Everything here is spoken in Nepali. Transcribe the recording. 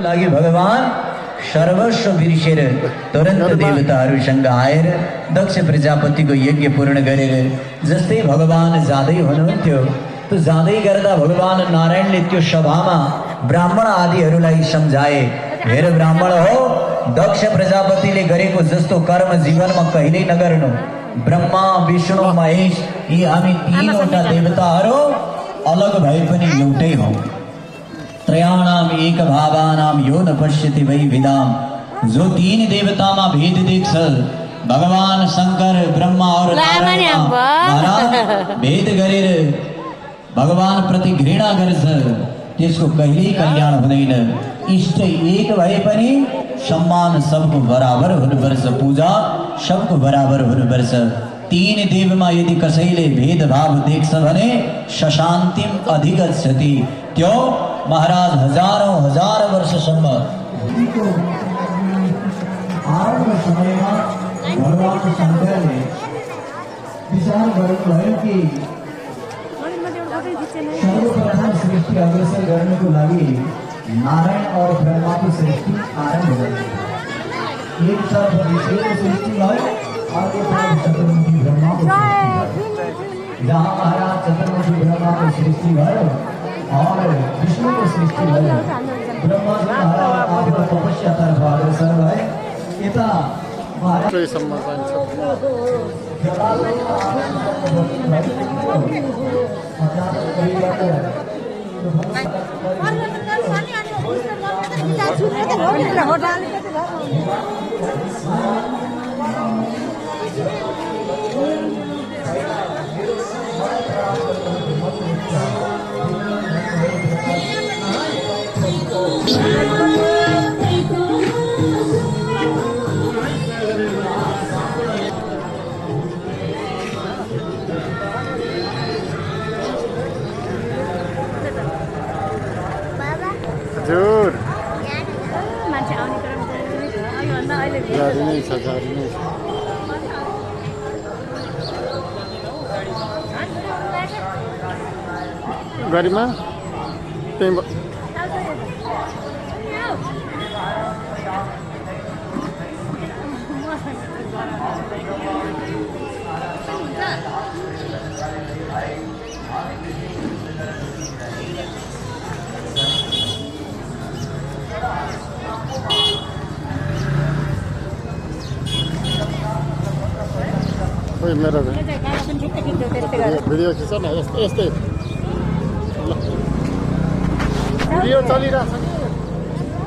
लागि भगवान सर्वस्व बिर्सेर तुरन्त देवताहरूसँग आएर दक्ष प्रजापतिको यज्ञ पूर्ण गरेर जस्तै भगवान जाँदै हुनुहुन्थ्यो त्यो जाँदै गर्दा भगवान नारायणले त्यो सभामा ब्राह्मण आदिहरूलाई सम्झाए, हेर ब्राह्मण हो, दक्ष प्रजापतिले गरेको जस्तो कर्म जीवनमा कहिल्यै नगर्नु। ब्रह्मा विष्णु महेश यी हामी तीनवटा देवताहरू अलग भए पनि एउटै हौ। त्रयाणाम एक भावानाम यो न पश्यति वै विदाम। जो तीन देवतामा भेद देख्छ, भगवान शंकर ब्रह्मा और नारायण भेद गरेर भगवान प्रति घृणा गर्छ, त्यसको कहिल्यै कल्याण हुँदैन। इष्ट एक भए पनि सम्मान सबको बराबर हुनुपर्छ, पूजा सबको बराबर हुनुपर्छ। तीन देवमा यदि कसैले भेदभाव देख्छ भने शशान्तिम अधिगच्छति। त्यो महाराज हजारौं हजार वर्षसम्म आरम्भ समयमा भगवान शंकरले विचार गर्नुभयो कि सर्वप्रथम सृष्टि अग्रसर गर्नको लागि नारायण और ब्रह्माको सृष्टि आरम्भ गर्नु। एक तरफ विष्णुको सृष्टि भयो, अर्को तरफ चतुर्मुखी ब्रह्माको सृष्टि भयो। जहाँ महाराज चतुर्मुखी ब्रह्माको सृष्टि भयो और विष्णु को सृष्टि भयो, ब्रह्मा जी महाराज आफ्नो तपस्यातर्फ अग्रसर भए। यता महाराज हजुर मान्छे आउने क्रम जारी नै छ। गरिमा त्यही मेरो भिडियो खिच न, यस्तै भिडियो चलिरहेछ।